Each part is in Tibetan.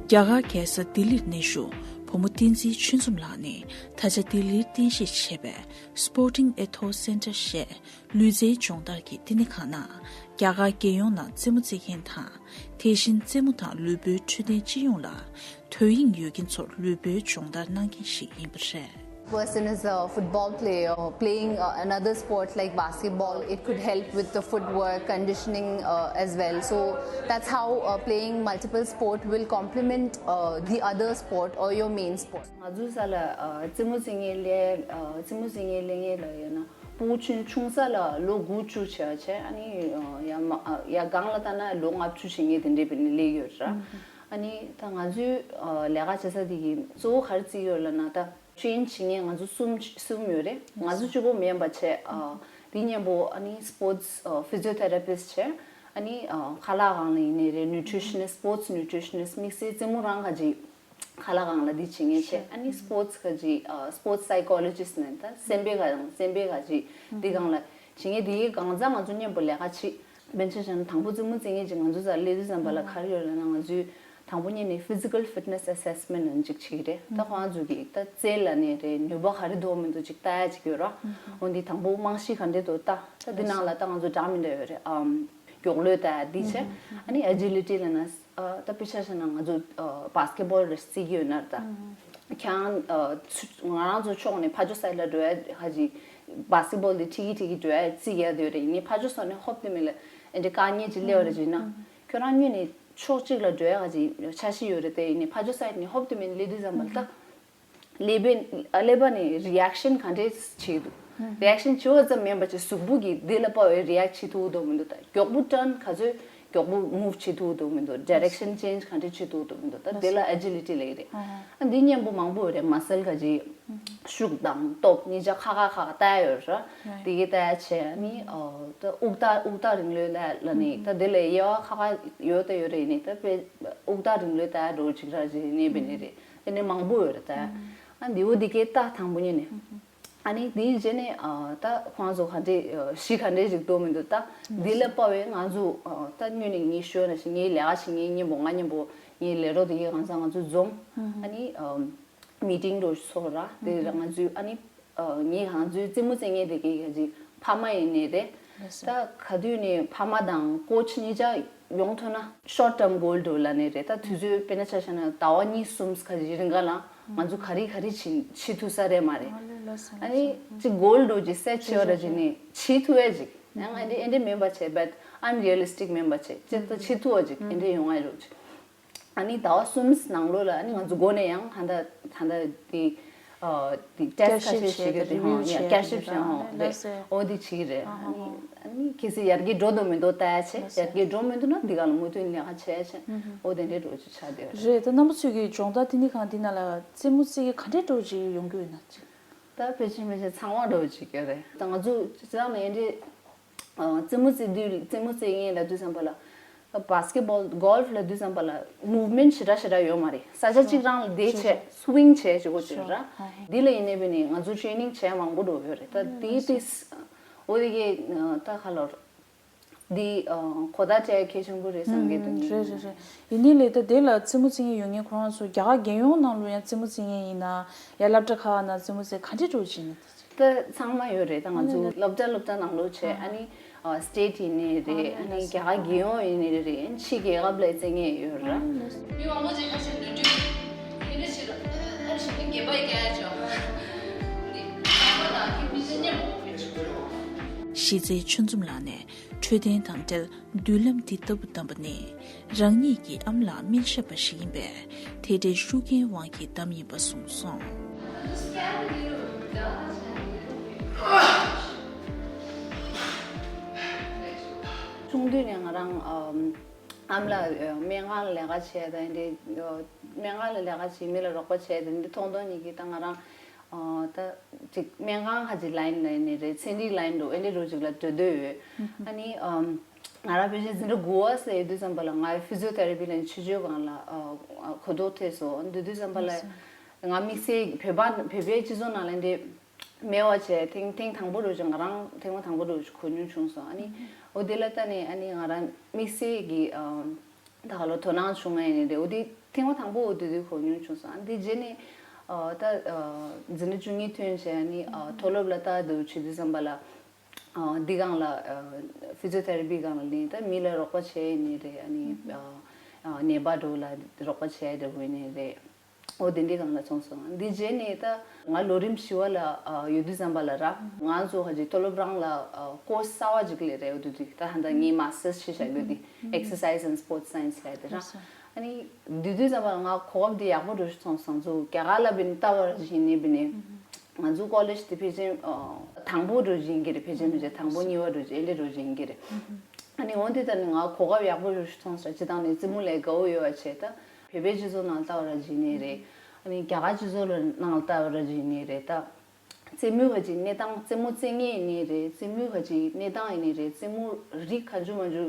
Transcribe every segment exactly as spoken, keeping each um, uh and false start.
རྒྱ་གར་རྒྱལ་ས་ལྡི་ལིར་གནས་བཞུགས་བུ་མོ་བསྟན་འཛིན་ཆོས་འཛོམས་ལགས་ནས་ད་ཆ་ལྡི་ལིར་རྟེན་གཞི་བྱས་པའི་Sporting Ethos Centre ཞེས་ལུས་རྩལ་སྦྱོང་བརྡར་གྱི་བསྟི་གནས་ཁང་ནང་རྒྱ་གར་རྒྱལ་ཡོངས་ནང་རྩེད་མོ་རྩེ་མཁན་དང་། དེ་བཞིན་རྩེད་མོ་དང་ལུས་པོའི་འཕྲོད་བསྟེན་སྤྱི་ཡོངས་ལ་དོ་དབྱིངས་ཡོད་མཁན་ཚོར་ལུས་པོའི་སྦྱོང་བརྡར་གནང་མཁན་ཞིག་ཡིན་པ་རེད། Person is a football player, playing uh, another sport like basketball, it could help with the footwork, conditioning uh, as well. So that's how uh, playing multiple sport will complement uh, the other sport or your main sport. ང་ཚོའི་ས་ལ་རྩེད་མོ་རྩེ་མཁན་ལས་རྩེད་མོ་རྩེ་མཁན་ལས་མཁན་ལ་ཡོད་ན་ཕྲུ་གུ་ཆུང་ཆུང་ས་ལ་ལོ་དགུ་བཅུ་བྱས་བྱས་ཨ་ནི་ཡ་མ་ཡ་སྒང་ལ་ལྟ་ན་ལོ་ལྔ་བཅུ་བྱེད་མཁན་དེ་འདྲས་བྱས་ནས་སླེབས་ཡོད་ར། ཨ་ནི་ད་ང་ཚོའི་ལས་ཀ་བྱེད་ས་དེ་གི་གཙོ་བོ་ག་རེ་བརྩི་ཡོད་ལབ་ན་ད། ཊེན་བྱེད་མཁན་ང་ཚོ་གསུམ་གསུམ་ཡོད་རེད། ང་ཚོ་གཅིག་པོ་མིན་པ་བྱས། ཨ། དེ་མཉམ་པོ་ཨ་ནི་སྤོར་ཊི་ཕི་ཟི་ཡོ་ཐེ་ར་པིསི་ཊི་བྱས། ཨ་ནི་ཨ་ཁ་ལག་སྒང་ལ་ཡིན་ནའི་རེད། ནིའུ་ཊི་རི་ཤི་ནིསི་ཊི། སྤོར་ཊི་ནིའུ་ཊི་རི་ཤི་ནིསི་ཊི། དམིགས་བསལ་རྩེད་མོ་རང་ག་ཅིག་ཁ་ལག་སྒང་ལ་འདི་བྱེད་མཁན་བྱས། ཨ་ནི་སྤོར་ཊི་ག་ཅིག་ཨ་སྤོར་ཊི་སའི་ཀོ་ལོ་ཇི་སི་ཊི་ནས་ད་སེམས་པའི་ག་དང་སེམས་པའི་ག་ཅིག་འདི་སྒང་ལ་བྱེད་མཁན་དེའི་སྒང་ཚང་ང་ཚོ་མཉམ་པོ་ལས་ཀ་བྱེད། དཔེར་ན་ཆ་བཞག་ན་དང་པོ་རྩེད་མོ་རྩེ་མཁན་ཅིག་ང་ཚོ་རྩར་སླེབས་དུས་ཙམ་པ་ལ་ག་རེ་ཡོད་ལབ་ན། ང་ཚོས་དང་པོ་ཉིད་ནས་ཕི་ཛི་ཀལ་ཕིཊ་ནེ་སི་ཨེ་སེ་སི་མེན་ཊི་ཅིག་བྱེད་ཀྱི་རེད། ད་ཁོ་རང་ཚོ་གི་ད་རྩལ་ལ་ནས་རེད། ནུས་པ་ག་རེ་འདུག་མི་འདུག་ཅིག་ལྟ་ཡ་ཅིག་ཡོད་ར། འོ་འདི་དང་པོ་རྨང་གཞི་ག་འདྲས་འདུག་ལྟ། ད་འདི་ནང་ལ་ད་ང་ཚོ་འདྲ་མི་འདྲ་ཡོད་རེད། ཨམ། མགྱོགས་ལོས་ལྟ་ཡ་འདི་བྱས། ཨ་ནི་ཨེ་ཇི་ལི་ཊི་ལབ་ན། ཨ། ད་དཔེར་ཆ་བཞག་ན་ང་ཚོ་ཨ་བྷ་སི་ཀེ་ཊི་བྷོལ་རེ་རྩེ་གི་ཡོད་ན་ད། ཁྱེད་རང་ཨ་ཚུ་ང་རང་ཚོ་ཕྱོགས་ནས་ཕར་ཕྱོགས་སའིཌ་ལ་འགྲོ་ཡ་ཧ་ཅིག་བྷ་སི་ཀེ་ཊི་བྷོལ་དེ་ཁྲིད་ཀྱི་ཁྲིད་ཀྱི་འགྲོ་ཡ་རྩེ་གི་ཡ་དེ་ཡོད་རེད། ཡིན་ནའི་ཕར་ཕྱོགས་ས་ནས་ཧོབ་ཏེ་མེད་ལ་ཨེ་འདྲ་རྐང་གཉིས་ཅིག་སླེབས་པ་རེད་བྱས་ན། ཁྱོད་རང་ཉིད་ནས་ཕྱོགས་གཅིག་ལ་འགྲོ་ཡ་ཧ་ཅིག་འཆར་གཞི་ཡོད་རེད་དེ། ཡིན་ནའི་ཕར་ཕྱོགས་སའིཌ་ནས་ཧོབ་ཏེ་མེད་ལ་སླེབས་དུས་ཙམ་པ་ལ་ད། ཀླད་པའི་ཀླད་པ་ནས་རི་ཨེག་ཤན་ག་འདྲས་བྱེད་འདུག་རི་ཨེག་ཤན་བྱེད་པ་ཙམ་མིན་པ་ཅིག་གཟུགས་པོ་གིས་དེ་ལ་དཔའ་བའི་རི་ཨེག་བྱེད་ཐུབ་འདུག་མི་འདུག་ད་མགྱོགས་པོ་ཊརན་ག་ཚོད་མགྱོགས་པོ་མུབ་བྱེད་ཐུབ་འདུག་མི་འདུག་ཌའི་རེག་ཤན་ཅེན་ཇི་ག་འདྲས་བྱེད་ཐུབ་འདུག་མི་འདུག་ད་དེ་ལ་ཨེ་ཇི་ལི་ཊི་ལབ་ཀྱི་རེད། ཨ་འདི་མཉམ་པོ་མང་པོ་ཡོད་རེད། མ་སལ་ག་ཅིག་ཤུགས་དང་སྟོབས་གཉིས་ཆ་ཁ་ཁ་ཁ་ཁ་ལྟ་ཡ་ཡོད་ར། དེ་གའི་ལྟ་ཡ་བྱས། ཨ་ནི་ཨ་ད་དབུགས་ཐག་དབུགས་ཐག་རིང་ལོས་ལ་ལ་ནི་ད་དེ་ལ་དབྱེ་བ་ཁ་ཁ་ཡོད་ད་ཡོད་རེད། ཡིན་ནའི་ད་དཔེ་དབུགས་ཐག་རིང་ལོས་ལྟ་ཡ་འགྲོ་ཅིག་ར་ཅིག་ནས་བྱས་ནས་རེད། དེ་ནས་མང་པོ་ཡོད་རེད་ད། ཨ་འདི་འོ་འདི་གའི་ལྟ་དང་པོ་ཉིད་ནས། ཨ་ནི་དེའི་རྗེས་ནས་ཨ་ད་ཁོང་ཚོ་ག་འདྲས་ཨ་གཞི་ག་འདྲས་ཞིག་འདུག་མི་འདུག་ད་འདི་ལ་དཔའ་བའི་ང་ཚོ་ཨ་ད་སྔོན་ནས་ངས་ཞུས་ན་ཞིག་ངའི་ལས་ཀ་བྱེད་མཁན་མཉམ་པོ་ང་མཉམ་པོ་ངའི་ལས་རོགས་དེ་གའི་གང་ཚང་ང་ཚོ་འཛོམས། ཨ་ནི་ཨ་མི་ཊིང་འདྲ་ཚོགས་ར། དེ་ང་ཚོའི་ཨ་ནི། ཨ་ངའི་ང་ཚོའི་རྩེད་མོ་རྩེ་མཁན་དེ་གའི་ག་ཅིག་ཕ་མ་ཡིན་ནའི་རེད། ད་ག་དུས་ནས་ཕ་མ་དང་ཀོ་ཆི་གཉིས་ཆ་ཡོང་ཐུབ་ན་ཤོར་ཊརམ་གོལ་འདྲ་ལབ་ནའི་རེད། ད་དུས་ཚོད་དཔེར་ན་ཆ་བཞག་ན་ཟླ་བ་གཉིས་གསུམ་ག་ཅིག་རིང་ག་ལ་ང་ཚོ་ག་རེ་ག་རེ་བྱེད་བྱེད་ཐུབ་ས་རེད་མ་རེད། ཨ་ནི་ཅིག་གོལ་འདྲ་ཅིག་སེཊ་བྱེད་པ་ར་ཅིག་ནས་བྱེད་ཐུབ་ཡ་ཅིག་ཡང་ཨེ་འདྲ་ཨེ་འདྲ་མིན་པ་བྱས། བཊ་ཨན་རི་ཡལ་ལི་སི་ཊིག་མིན་པ་བྱས། ཅིག་ད་བྱེད་ཐུབ་པ་ཅིག་ཨེ་འདྲ་ཡོང་ཡ་འདྲ་ཅིག་ཨ་ནི་ཟླ་བ་གསུམ་ནང་ལོགས་ལ་ཨ་ནི་ང་ཚོ་འགོ་ནས་ཡང་ད་ལྟ་ད་ལྟ་དེ་ཨ་དེ་ཊེ་སི་ཊི་ཁ་ཤས་བྱེད་ཀྱི་རེད། ཧང་ཡ་བསྐྱར་ཞིབ་བྱེད་ཧང་རེད། ཨོ་དེ་བྱེད་ཀྱི་རེད། ཨ་ནི་ཨ་ནི་གལ་སྲིད་ཡར་རྒྱས་འགྲོ་འདུག་མི་འདུག་ལྟ་ཡ་བྱས། ཡར་རྒྱས་འགྲོ་མི་འདུག་ན་འདི་ག་ལ་མུ་མཐུད་ལས་ཀ་བྱས་བྱས། ཨོ་དེ་འདྲའི་འགྲོ་རྒྱུ་ཆགས་བསྡད་ཡོད་རེད། རེད། ད་རྣམ་པ་ཚོས་ཀྱི་སྦྱོང་བརྡར་བསྟི་གནས་ཁང་འདི་ནང་ལ་རྩེད་མོ་རྩེ་མཁན་ག་འདྲའི་འདྲ་བོ་ཅིག་ཡོང་གི་ཡོད་ན་ཅིག་ད་ཕལ་ཆེར་ཕལ་ཆེར་ཚང་མ་འདྲ་བོ་ཅིག་ཡོད་རེད། ད་ང་ཚོ་སྤྱིར་བཏང་ནས་ཨེ་འདྲའི། ཨ་རྩེད་མོ་རྩེ་དུས་རྩེད་མོ་རྩེ་མཁན་ལབ་དུས་ཙམ་པ་ལ། ཨ་བྷ་སི་ཀེ་ཊི་བྷོལ་གོལ་ཕི་ལབ་དུས་ཙམ་པ་ལ་མུབ་མེན་ཊི་ཞེ་དྲག་ཞེ་དྲག་ཡོད་མ་རེད། ས་ཆ་གཅིག་རང་ལ་བསྡད་བྱས་སུ་ཝིང་བྱས་བྱེད་དགོས་བྱུང་ར། འདི་ལ་ཡིན་ནའི་བྱས་ནས་ང་ཚོ་ཊེ་རེ་ནིང་བྱས་མང་པོ་འགྲོ་ཡོད་རེད། ད་དེའི་དེ་འོ་དེ་གའི་ད་ག་ལོར་འདི་གོ་བརྡ་སྤྲད་གལ་ཆེན་པོ་རེད་བསམ་གྱི་འདུག་རེད་རེད་རེད། ཡིན་ནའི་ལས་ད་དེ་ལ་རྩེད་མོ་རྩེ་མཁན་ཡོད་མཁན་ཁོ་རང་ཚོ་རྒྱ་གར་རྒྱལ་ཡོངས་ནང་ལོ་ཡང་རྩེད་མོ་རྩེ་མཁན་ཡིན་ན་ཡང་སློབ་གྲྭ་ཁག་ནང་རྩེད་མོ་རྩེ་ག་འདྲས་འགྲོ་བྱེད་ན། ད་ཚང་མ་ཡོད་རེད། ད་ང་ཚོ་སློབ་གྲྭ་སློབ་གྲྭ་ནང་ལོགས་བྱས། ཨ་ནི་སི་ཊེ་ཊི་ཡིན་ནའི་རེད། ཨ་ནི་རྒྱ་གར་རྒྱལ་ཡོངས་ཡིན་ནའི་རེད། ཕྱི་རྒྱལ་ཁབ་ལ་རྩེ་མཁན་ཡོད་ར། མི་མང་པོ་ཅིག་ཁ་ཤས་ནོར་འཁྲུལ་དེ་འདྲ་ཞིག་ལ་ཨ་ནི་ཞིག་ནི་དགེ་བ་ཡི་སྐྱ་ཡ་ཅོ་འདི་ཚང་མ་ལ་ཁྱི་མི་ཚེ་མཉམ་པོ་བེད་སྤྱོད་གཞི་རྩའི་ཆོས་འཛོམས་ལགས་ནས་འཕྲོད་བསྟེན་དང་འབྲེལ་མདུན་ལམ་འདི་ལྟ་བུ་བདམས་པ་ནི། རང་ཉིད་ཀྱི་ཨ་མ་ལགས་སྨན་ཞབས་པ་ཞིག་ཡིན་པས། དེ་འདྲའི་ཤུགས་རྐྱེན་དབང་གིས་བདམས་ཡིན་པ་གསུངས་སོང་། ཆུང་དུས་ནས་ང་རང་ཨམ་ཨ་མ་ལགས་སྨན་ཁང་ལ་ལས་ཀ་བྱས་དང་། དེ་སྨན་ཁང་ལ་ལས་ཀ་བྱས། མི་ལ་རོགས་པ་བྱས་དང་། འདི་མཐོང་མཐོང་ཉིད་ཀྱིས་ད་ང་རང་ཨ་ད་ཅིག་སྨན་ཁང་ཧ་ཅིག་ལ་ཡིན་ལ་ཡིན་ནི་རེད། ཚན་རིག་ལ་ཡིན་འགྲོ་ཨེ་འདྲ་རུ་ཅིག་ལ་འགྲོ་འདོད་ཡོད། ཨ་ནི་ཨམ་ང་རང་ཕལ་ཆེར་འཛིན་གྲྭ་དགུ་པ་ཟེར་དུས་ཙམ་པ་ལ་ང་ཕི་ཛི་ཡོ་ཐེ་ར་པི་ལ་ཡིན་ཆུ་བཅོས་སྒང་ལ་ཨ་ཨ་གོ་རྟོགས་ཐེབས་སོང་། འདི་དུས་ཙམ་པ་ལ་ང་དམིགས་བསལ་བོད་པ་བོད་པའི་སྤྱི་ཚོགས་ནང་ལ་འདི་སྨྲ་བ་བྱས་ཐེངས་ཐེངས་དང་པོ་རུ་ཅིག་ང་རང་ཐེངས་མ་དང་པོ་རུ་ཅིག་གོ་མྱོང་བྱུང་སོང་། ཨ་ནི་འོ་དེ་ལ་ལྟ་ནས་ཨ་ནི་ང་རང་དམིགས་བསལ་གྱི་ཨམ་ད་ག་ལོ་དོ་སྣང་བྱུང་ཡ་ཡིན་ནི་རེད། འོ་དེ་ ཐེངས་མ་དང་པོ་འོ་དེ་དུས་ཁོ་ཉུང་བྱུང་སོང་། ཨ་འདི་རྗེས་ནས་ཨ་ད་ཨ་འཛིན་གྲྭ་བཅུ་གཉིས་ཐོན་བྱས། ཨ་ནི་ཨ་མཐོ་སློབ་ལ་ལྟ་འདུག་བྱེད་དུས་ཙམ་པ་ལ། ཨ་འདི་སྒང་ལ་ཨ་ཕི་ཛི་ཡོ་ཐེ་ར་པི་སྒང་ལ་ནི་ད་མི་ལ་རོགས་པ་བྱས་ནི་རེད། ཨ་ནི་ཨ་ཨ་ནད་པ་འགྲོ་ལ་རོགས་པ་བྱས་འདྲ་བོ་ནི་རེད། འོ་དེ་འདྲའི་སྒང་ལ་སོང་སོང་། འདི་རྗེས་ནས་ད་ང་ལོ་རིམ་བཞི་བ་ལ་ཨ་ཡོད་དུས་ཙམ་པ་ལ་ར། ང་ཚོ་ཧ་ཅི་མཐོ་སློབ་རང་ལ་ཨ་ཀོར་སི་གསར་བ་ཅིག་སླེབས་རེད། འོ་དེ་དུས་ད་ཧ་ད་ངའི་མ་སི་ཊར་སི་བྱེད་བཞག་རྒྱུ་དེ་Exercise and Sports Science ལབ་དེ་ར། ཨ་ནི་དེ་དུས་ཙམ་པ་ལ་ང་གོ་སྐབས་དེ་ཡག་པོ་འགྲོ་ཞིག་སོང་སོང་། ང་ཚོ་རྒྱ་གར་ལ་བིན་ལྟ་བར་བཞིན་ནས་བིན་ནས། ང་ཚོ་ཀོ་ལེཇ་དེ་ཕལ་ཆེར་ཨ་དང་པོ་འགྲོ་བཞིན་གྱི་རེད། ཕལ་ཆེར་ཕལ་ཆེར་དང་པོ་གཉིས་པ་འགྲོ་བཞིན་ཨེ་འདྲ་འགྲོ་བཞིན་གྱི་རེད། ཨ་ནི་འོན་ཏེ་ད་ནི་ང་གོ་སྐབས་ཡག་པོ་རུ་སོང་ས། སྤྱི་བཏང་ནས་རྩེད་མོ་ལས་དགའ་བོ་ཡོད་པ་བྱས། ད་བོད་པའི་སྤྱི་ཚོགས་ནང་ལྟ་བ་ར་བྱིན་ནས་རེད། ཨ་ནི་རྒྱ་གར་སྤྱི་ཚོགས་ལ་ནང་ལྟ་བ་ར་བྱིན་ནས་རེད། ད་རྩེད་མོའི་ཁ་ཅིག་གནས་སྟངས། རྩེད་མོ་རྩེད་མཁན་ཡིན་ནི་རེད། རྩེད་མོའི་ཁ་ཅིག་གནས་སྟངས་ཡིན་ནི་རེད། རྩེད་མོ་རིགས་ག་འཇུ་མ་འཇུ་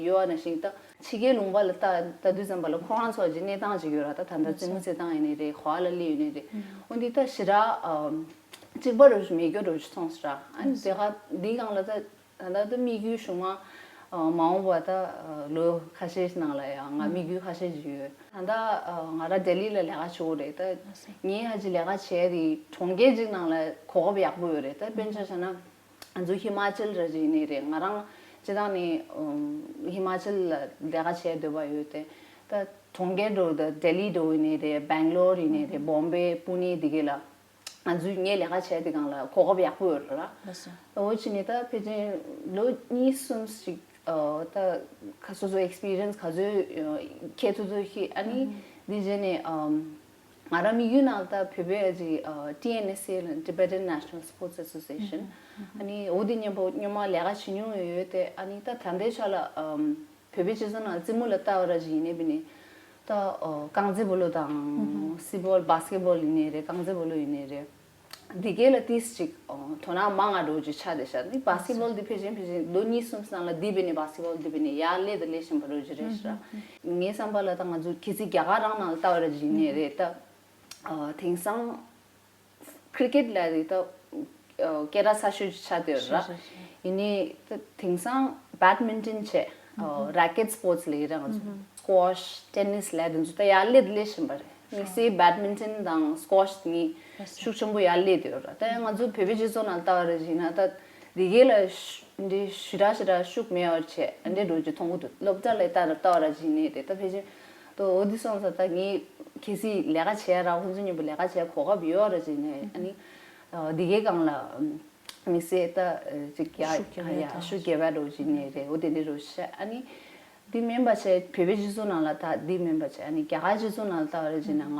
ཡོད་པ་ནང་བཞིན། ད་ཕྱི་རྒྱལ་ལུང་པ་ལ་ལྟ་ལྟ་དུས་ཙམ་པ་ལ་ཁོ་རང་ཚོ་ཅིག་གནས་སྟངས་ཅིག་ཡོད་ར། ད་ད་ལྟ་རྩེད་མོ་རྩེད་སྟངས་ཡིན་ནི་རེད། ག་པ་ལ་སླེབས་ཡོད་ནི་རེད། འོན་ཏེ་ད་ཞེ་དྲག་ཨམ་གཅིག་པ་རུ་མེད་རྒྱུ་རུ་མཐོང་སོང་ར། ཨ་ནི་དེ་ག་འདིའི་སྒང་ལ་ད། ད་ལྟ་དམིགས་ཡུལ་གཞུང་མ་མ་འོངས་པ་ད་ལོ་ཁ་ཤས་ནང་ལ་ཡང་ང་དམིགས་ཡུལ་ཁ་ཤས་ཅིག་ཡོད། ད་ལྟ་ང་རང་ལྡི་ལི་ལ་ལས་ཀ་བྱེད་ཀྱི་རེད། ད་ངས་ཧ་ཅི་ལས་ཀ་བྱས་དེ་གྲོང་ཁྱེར་ཅིག་ནང་ལ་གོ་སྐབས་ཡག་པོ་ཡོད་རེད། ད་དཔེར་ན་ཆ་བཞག་ན་ང་ཚོ་ཧི་མ་ཅལ་ར་ཅིག་ནས་རེད། ང་རང་སྤྱི་བཏང་ནས་ཧི་མ་ཅལ་ལ་ལས་ཀ་བྱས་འདོད་པ་ཡོད་དེ། ད་གྲོང་ཁྱེར་འགྲོ་ད་ལྡི་ལི་འགྲོ་ཡིན་ནའི་རེད། སྦེང་ལོར་ཡིན་ནའི་རེད། བོམ་བེ། པུ་ནེ་དེ་ག་ལ། ང་ཚོས་ངས་ལས་ཀ་བྱས་དེ་སྒང་ལ་གོ་སྐབས་ཡག་པོ་ཡོད་རེད་ལ། ལགས་སོ། འོ་ཅི་ནས་ད་ཕལ་ཆེར་ལོ་གཉིས་གསུམ་ཞིག་ཨ་ད་ཁ་སོ་སོ་ཨེག་སི་པི་རི་ཡན་སི་ག་ཚོད་ཨ་ཁྱད་མཚར་མཚར་ཞིག་ཨ་ནི་འདི་རྗེས་ནས་ཨམ་ང་རང་དམིགས་ཡུལ་ནང་ད་བོད་པའི་ཨ་ཅིག་ཨ་ཊི་ཨེན་ཨེས་ཨེ་ལ། Tibetan National Sports Association། ཨ་ནི་འོ་དེ་མཉམ་པོ་སྔོན་མ་ལས་ཀ་བྱེད་མྱོང་ཡོད་དེ། ཨ་ནི་ད་ད་ལྟའི་ཆ་ལ་ཨམ་བོད་པའི་སྤྱི་ཚོགས་ནང་རྩེད་མོ་ལ་ལྟ་བ་ར་ཞིག་ཡིན་ནའི་བི་ནི། ད་ཨོ་རྐང་རྩེད་སྤོ་ལོ་དང་། སི་བོལ། བྷ་སི་ཀེ་བོལ་ཡིན་ནའི་རེད། རྐང་རྩེད་སྤོ་ལོ་ཡིན་ནའི་རེད། འདི་གས་ལ་ཏིས་ཅིག་ཨོ་དོ་སྣང་མང་ང་འགྲོ་རྒྱུ་ཆགས་བསྡད་ཤག་ནི་བྷ་སི་ཀེ་བོལ་འདི་ཕལ་ཆེར་ཕལ་ཆེར་ལོ་གཉིས་གསུམ་ནང་ལ་འདི་བི་ནི་བྷ་སི་ཀེ་བོལ་འདི་བི་ནི་ཡར་སླེབས་དང་སླེབས་བཞིན་པ་འགྲོ་རྒྱུ་རེད་ཤག་ངའི་བསམ་པ་ལ་ད་ང་ཚོ་གལ་སྲིད་རྒྱ་གར་རང་ནང་ལ་ལྟ་བ་ར་ཞིག་ཡིན་ནའི་རེད། ད་ཨོ་དེང་སང་ཀི་རི་ཀེ་ཊི་ལབ་དེ་ད་སྐད་གྲགས་ཚ་ཤོས་ཅིག་ཆགས་བསྡད་ཡོད་ར། ཤེས་ཤེས་ཤེས། ཡིན་ནའི་ད་དེང་སང་བེད་མིན་ཊོན་བྱས། རེ་ཀེ་ཊི་སི་པོར་ཊི་ལབ་ཡོད་ར། ང་ཚོ་སི་ཀོ་ཤི། ཊེ་ནིས་ལབ་དེ་ཚོ་ད་ཡར་སླེབས་དང་སླེབས་བཞིན་པ་རེད། དམིགས་བསལ་བེད་མིན་ཊོན་དང་སི་ཀོ་ཤི་དེ་གཉིས་ཤུགས་ཆེན་པོ་ཡར་སླེབས་བསྡད་ཡོད་ར། ད་ང་ཚོ་བོད་པའི་སྤྱི་ཚོགས་ནང་ལྟ་བ་རེ་བྱས་ན་ད་འདི་གས་ལ་ཤུ་འདི་ཞེ་དྲག་ཞེ་དྲག་ཤུགས་མེད་པ་བྱས་འདི་འགྲོ་རྒྱུ་མཐོང་གི་འདུག་སློབ་གྲྭ་ལ་ལྟ་ལྟ་བ་ར་བྱས་ནས་རེད། ད་ཕལ་ཆེར་ད་འོ་འདི་སོང་ཙང་ད་ངས་གལ་སྲིད་ལས་ཀ་བྱས་ར། ཁོང་ཚོ་མཉམ་པོ་ལས་ཀ་བྱས་གོ་སྐབས་ཡོད་ར་བྱས་ནས། ཨ་ནི་འདི་གའི་སྒང་ལ་དམིགས་བསལ་ད་ཅིག་ཡ་ཤུགས་རྒྱབ་ཡ་ཡ་ཤུགས་རྒྱབ་ཡ་འགྲོ་བྱས་ནས་རེད། འོ་དེ་འདྲ་འགྲོ་བྱས། ཨ་ནི་འདི་མིན་པ་བྱས་བོད་པའི་སྤྱི་ཚོགས་ནང་ལ་ད་འདི་མིན་པ་བྱས། ཨ་ནི་རྒྱ་གར་སྤྱི་ཚོགས་ནང་ལ་ལྟ་བ་ར་བྱས་ན་ང་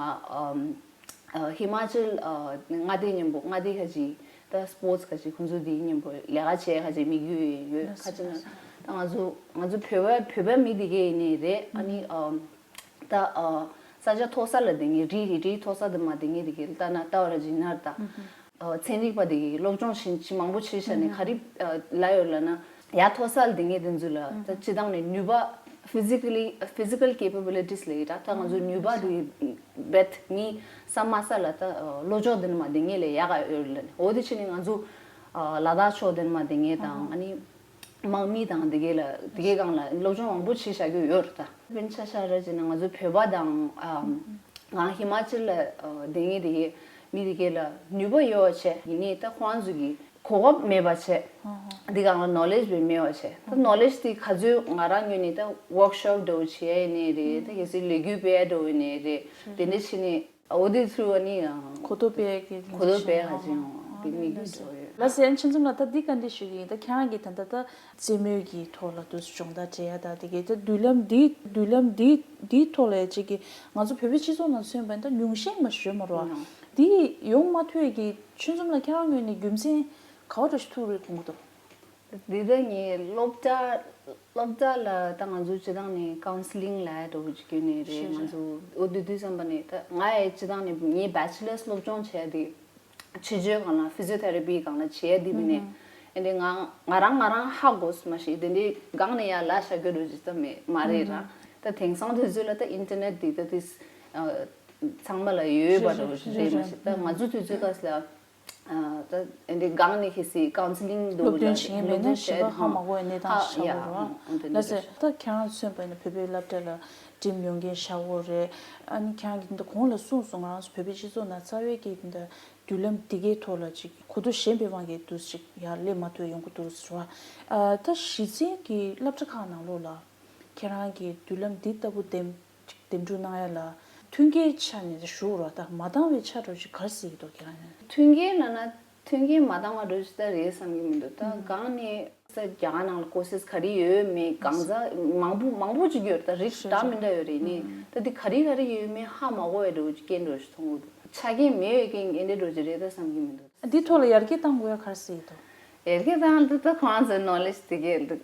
ཨ་ཧི་མ་ཅལ་ཨ་མངའ་སྡེ་མཉམ་པོ། མངའ་སྡེ་ཁ་ཅིག་ད་སི་པོར་ཊི་ཁ་ཅིག་ཁོང་ཚོ་དེའི་མཉམ་པོ་ལས་ཀ་བྱེད་ཁ་ཅིག་དམིགས་ཡུལ་ཡོད། ཁ་ཅིག་ན་ད་ང་ཚོ་ང་ཚོ་བོད་པ་བོད་པ་མི་དེ་གས་ཡིན་ནའི་རེད། ཨ་ནི་ཨ་ད་ཨ་ས་ཆ་མཐོ་ས་ལ་བསྡད་མཁན་རི་རི་རི་མཐོ་ས་དུ་མ་བསྡད་མཁན་དེ་གས་ལྟ་ན་ལྟ་བ་ར་བྱས་ན་ད་ཨ་ཚན་རིག་པ་དེ་གས་སློབ་སྦྱོང་བྱེད་བྱེད་མང་པོ་བྱས་བྱས་ནས་ག་རེ་ཨ་ལབ་ཡོད་ལབ་ན། ཡར་མཐོ་ས་ལ་བསྡད་མཁན་དེ་ཚོ་ལ་ད་སྤྱི་བཏང་ནས་ནུས་པ། Physically physical capabilities ལབ་ཡོད་ར། ད་ང་ཚོ་ནུས་པ་དེ་རྦད་ངའི་ས་དམའ་ས་ལ་ད་ཨ་བློ་སྦྱོང་དེ་ནས་མ་བསྡད་མཁན་ལས་ཡག་ག་ཡོད་ལབ་ནས། འོ་དེ་བྱས་ནས་ང་ཚོ་ཨ་ལ་དྭགས་ཕྱོགས་དེ་ནས་མ་བསྡད་མཁན་དང་། ཨ་ནི་དམག་མི་དང་དེ་གས་ལ་དེ་གས་སྒང་ལ་སློབ་སྦྱོང་མང་པོ་བྱས་བཞག་གི་ཡོད་རེད། ད་དཔེར་ན་ཆ་བཞག་ར་བྱས་ན་ང་ཚོ་བོད་པ་དང་ཨ་ང་ཧི་མ་ཅལ་ལ་ཨ་བསྡད་མཁན་དེ་གས་མི་དེ་གས་ལ་ནུས་པ་ཡོད་པ་བྱས། ཡིན་ནའི་ད་ཁོང་ཚོ་གི་གོ་སྐབས་མེད་པ་བྱས། འདི་སྒང་ལ་ནོ་ལེཇ་བས་མེད་པ་བྱས། ད་ནོ་ལེཇ་དེ་ག་ཚོད་ང་རང་ངོས་ནས་ད་ཝོག་ཤོབ་འདྲ་བོ་བྱས་ཡིན་ནའི་རེད། ད་གལ་སྲིད་ལས་འགུལ་སྤེལ་འདྲ་བོ་ཡིན་ནའི་རེད། དེ་འདྲ་བྱས་ནས་འོ་དེ་ཚུར་བ་ནི་གོ་རྟོགས་སྤེལ་གྱི་གོ་རྟོགས་སྤེལ་ཧ་ཅང་བའི་དམིགས་ཡུལ་འདྲ་བོ་ཡོད། ལགས་སོ། ཨན་ཆེན་ཙུམ་ལགས། ད་འདི་ག་འདྲ་ཞུ་གི་ཡིན། ད་ཁྱེད་རང་གིས་ད་ལྟ་ད་རྩེད་མོའི་གི་ཐོག་ལ་དུ་སྦྱོང་བརྡར་སྤྲད་ཡ་ད་དེ་གའི་ད་མདུན་ལམ་འདི་མདུན་ལམ་འདི་འདིའི་ཐོག་ལ་ཅིག་གི་ང་ཚོ་བོད་པའི་སྤྱི་ཚོགས་ནང་མཚོན་པ་ཡིན་ད་ཉུང་ཤས་མ་ཞུ་མ་རོགས། འདི་ཡོང་མ་ཐུབ་ཡ་གི་ཆུན་ཙུམ་ལ་ཁྱེད་རང་ངོས་ནས་རྒྱུ་མཚན་ག་བ་འདྲ་ཞིག་ཐུག་རེད་དགོངས་ཀྱི་འདུག་འདི་ལྟ་ངས་སློབ་གྲྭ་སློབ་གྲྭ་ལ་ད་ང་ཚོ་སྤྱི་བཏང་ནས་ཀའུན་སི་ལིང་ལབ་ཡ་འདྲ་བོ་ཅིག་བརྒྱུད་ནས་རེད། ང་ཚོ་འོ་དེ་དུས་ཙམ་པ་ནས་ད་ང་ཡི་སྤྱི་བཏང་ནས་ངའི་བེ་ཆི་ལར་སློབ་སྦྱོང་བྱས་ཏེ་ཆེད་སྦྱོང་སྒང་ལ་ཕི་ཛི་ཡོ་ཐེ་ར་པི་སྒང་ལ་བྱས་ཏེ་བྱས་ནས་ཨེ་འདྲ་ང་ང་རང་ང་རང་ཧ་གོ་སོང་མ་གཞི་དེ་འདྲའི་སྒང་ནས་ཡར་ལབ་བཞག་རྒྱུ་འདྲ་བོ་ཅིག་ད་མེད་མ་རེད་ར། ད་དེང་སང་དུས་ཚོད་ལ་ད་ཨིན་ཊར་ནེཊ་དེ་ད་དེ་ཚང་མ་ལ་ཡོད་པ་འདྲ་བོ་ཅིག་རེད་མ་གཞི། ད་ང་ཚོ་དུས་ཚོད་སྐབས་ལ། ཨ་ད་འདི་སྒང་ནས་ཁེ་སི་ཀའུན་སི་ལིང་འདུག་སློབ་སྟོན་བྱེད་མཁན་མེད་ན་གཞན་པ་ཧ་མ་གོ་བའི་གནས་སྟངས་ཧ་ཤིག་ཆགས་ཡ་ཡོད་རེད་བ། ཨ་འདི་ལ་འདི་ཟེར་ད་ཁྱེད་རང་མཚོན་པ་ཡིན་ན་བོད་པའི་སློབ་གྲྭ་ལ་འགྲིམ་ཡོང་མཁན་ཤ་བོ་རེད། ཨ་ནི་ཁྱེད་རང་གིས་འདི་གོང་ལ་གསུངས་སོང་། ང་རང་ཚོ་བོད་པའི་སྤྱི་ཚོགས་ནང་རྩ་བའི་གི་འདི་མདུན་ལམ་འདི་གའི་ཐོག་ལ་ཅིག་གོ་བསྡུར་གཞན་པའི་དབང་གིས་འདུག་ཅིག་ཡར་སླེབས་མ་ཐུབ་ཡོང་གི་འདུག་ཟེར་བ། ཨ་ད་གཞི་རྩའི་གི་སློབ་གྲྭ་ཁག་ནང་ལོགས་ལ་ཁྱེད་རང་གིས་མདུན་ལམ་འདི་ལྟ་བུ་འདེམས་ཅིག་འདེམས་སྒྲུག་གནང་ཡ་ལ་མཐུན་རྐྱེན་ཆ་ནས་ཞུ་རོགས། ད་མ་འདང་བའི་ཆ་འདྲ་ཅིག་ག་རེ་གཟིགས་ཀྱི་འདུག་ཁྱེད་རང་ནས། མཐུན་རྐྱེན་ལབ་ན་མཐུན་རྐྱེན་མ་འདང་བ་འདྲ་ཅིག་ད་རེད་བསམ་གྱི་མི་འདུག་ད་གང་ནས་ས་རྒྱ་གར་ནང་ལ་ཀོར་སེ་སི་ག་རེ་ཡོད་མེད་གང་ཟག་མང་པོ་མང་པོ་ཅིག་ཡོད་རེད། ད་རིགས་འདྲ་མི་འདྲ་ཡོད་རེད། ནི་ད་འདི་ག་རེ་ག་རེ་ཡོད་མེད་ཧ་མ་གོ་བའི་འདྲ་ཅིག་རྐྱེན་འདྲ་ཅིག་མཐོང་གི་འདུག་ཆ་རྐྱེན་མེད་པའི་རྐྱེན་འདི་འདྲ་ཅིག་རེད་ད་བསམ་གྱི་མི་འདུག་འདི་ཐོག་ལ་ཡར་རྒྱས་གཏང་དགོས་ཡ་ག་རེ་གཟིགས་འདུག་ཡར་རྒྱས་གཏང་ལ་ད་ཁོང་ཚོའི་ནོ་ལེཇ་དེ་གས་འདུག་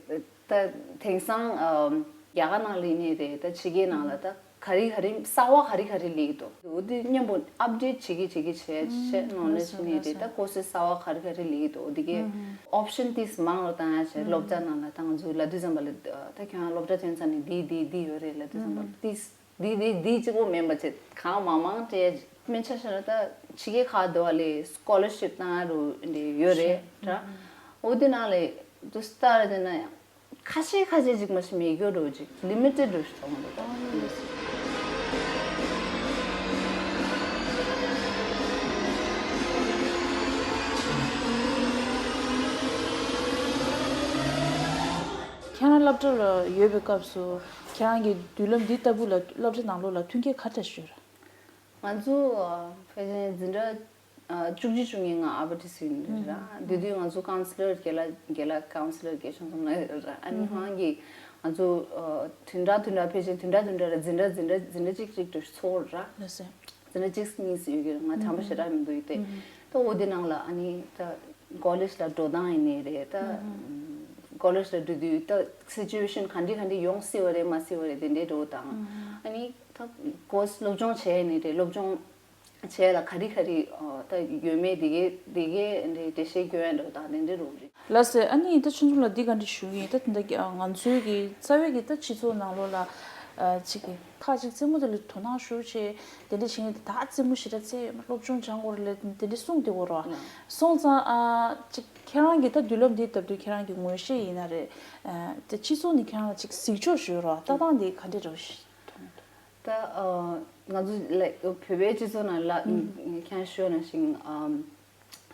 ད་དེང་སང་ཨམ་རྒྱ་གར་ནང་ལ་ཡིན་ནའི་རེད། ད་ཕྱི་རྒྱལ་ནང་ལ་ད་ག་རེ་ག་རེ་གསར་བ་ག་རེ་ག་རེ་སླེབས་འདུག་འོ་དེ་མཉམ་པོ་ཨབ་ཌེཊ་བྱེད་ཀྱི་བྱེད་ཀྱི་བྱས་བྱས་ནོ་ལེཇ་ཡིན་ནའི་རེད། ད་ཀོར་སེ་གསར་བ་ག་རེ་ག་རེ་སླེབས་འདུག་འོ་དེ་གས་ཨོབ་ཤན་ཏིས་མང་ལོ་བཏང་ཡ་བྱས། སློབ་གྲྭ་ནང་ལ་ད་ང་ཚོ་ལབ་དུས་ཙམ་པ་ལ་ད་ཁྱོད་རང་སློབ་གྲྭ་ཐོན་ཚར་ནས་འདི་འདི་འདི་ཡོད་རེད་ལབ་དུས་ཙམ་པ་ལ་ཏིས། འདི་འདི་འདི་གཅིག་པོ་མིན་པ་བྱས་གང་མང་མང་སྤྲད། དཔེར་ན་ཆ་བཞག་ན་ད་ཕྱི་རྒྱལ་ཁག་འདི་བ་ལས་སི་ཀོ་ལར་ཤིབ་བཏང་ཡ་རུ་འདི་ཡོད་རེད་ར། འོ་དེ་ནང་ལས་དུ་སྟར་དེ་ན་ཡང་ཁ་ཤས་ཁ་ཤས་ཅིག་མ་ཤི་མེད་རྒྱུ་རུ་ཅིག་ལི་མི་ཊེཌ་རུ་ཞིག་གཏོང་འདུག་ཁྱེད་རང་སློབ་གྲྭ་ལ་ཡོད་པའི་སྐབས་སུ་ཁྱེད་རང་གི་མདུན་ལམ་འདི་ལྟ་བུ་ལ་སློབ་གྲྭ་ནང་ལོགས་ལ་མཐུན་རྐྱེན་ག་འདྲ་ཞིག་ཡོད་རེད། ང་ཚོ་ཨ་ཕལ་ཆེར་འཛིན་གྲྭ་ཨ་བཅུ་གཅིག་བཅུ་གཉིས་ང་ཨ་བ་ཏི་སི་ཡིན་ར། དེ་དུས་ང་ཚོ་ཀའུན་སི་ལར་རྒན་ལགས་རྒན་ལགས་ཀའུན་སི་ལར་རྒན་ཆུང་གསུམ་ལ་ཡོད་ར། ཨ་ནི་ཧང་གི་ང་ཚོ་ཨ་བདུན་ཕྲག་བདུན་ཕྲག་ཕལ་ཆེར་བདུན་ཕྲག་བདུན་ཕྲག་ར་འཛིན་གྲྭ་འཛིན་གྲྭ་འཛིན་གྲྭ་གཅིག་གཅིག་ཏུ་ཚོགས་ར། ལགས་སོ། འཛིན་གྲྭ་གཅིག་གཉིས་སུ་ཡོད་ཀྱི་ར། ང་དྲན་པ་ཞེ་དྲག་མི་འདུག་ཡིན་ཏེ། ད་འོ་དེ་ནང་ལ་ཨ་ནི་ད་ཀོ་ལེཇ་ལ་འགྲོ་སྟངས་ཡིན་ནའི་རེད། ད་ཀོ་ལེཇ་ལ་འགྲོ་དུས་ད་སི་ཅུ་ཨེ་ཤན་ག་འདྲ་ག་འདྲ་ཡོང་སྲིད་པ་རེད་མ་སྲིད་པ་རེད་དེ་འདྲའི་འགྲོ་སྟངས། ཨ་ནི་ད་ཀོར་སི་སློབ་སྦྱོང་བྱས་ནའི་རེད། སློབ་སྦྱོང་བྱས་ལ་ག་རེ་ག་རེ་ད་ཡོད་མེད་དེ་གའི་དེ་གའི་འདྲའི་འགྲེལ་བཤད་སྐྱོན་ཡ་འགྲོ་སྟངས་དེ་འདྲའི་རུ་རེད། ལགས་སེ། ཨ་ནི་ད་ཆུང་ཆུང་ལ་འདི་ག་འདྲ་ཞུ་གི་ཡིན། ད་དེ་འདྲ་ང་ཚོའི་གི་རྩ་བའི་གི་ད་སྤྱི་ཚོགས་ནང་ལོགས་ལ་ཨ་ཅིག་གི་ཁ་ཅིག་རྩེད་མོ་དེ་ལ་དོ་སྣང་ཞུ་བྱས་དེ་འདྲ་བྱེད་མཁན་དེ་ད་རྩེད་མོ་ཞེ་དྲག་རྩེད་ཡོད་མ་སློབ་སྦྱོང་སྦྱང་དགོས་རེད་ལབ་དེ་འདྲ་གསུངས་བསྡད་ཡོད་རེད་བ། སོང་ཙང་ཨ་ཅིག་ཁྱེད་རང་གི་ད་མདུན་ལམ་འདི་ལྟ་བུ་ཁྱེད་རང་གི་ངོས་བཞེས་ཡིན་ན་རེད། ཨ་དེ་སྤྱི་ཚོགས་ནས་ཁྱེད་རང་ལ་ཅིག་གཟིགས་ཕྱོགས་ཞུ་རོགས། ལྟ་སྟངས་དེ་ག་འདྲ་འདྲ་བོ་ཞིག་མཐོང་གི་འདུག་ད་ཨ་ང་ཚོ་ལ་བོད་པའི་སྤྱི་ཚོགས་ནང་ལ་ཁྱེད་ཞུ་ནང་བཞིན་ཨམ་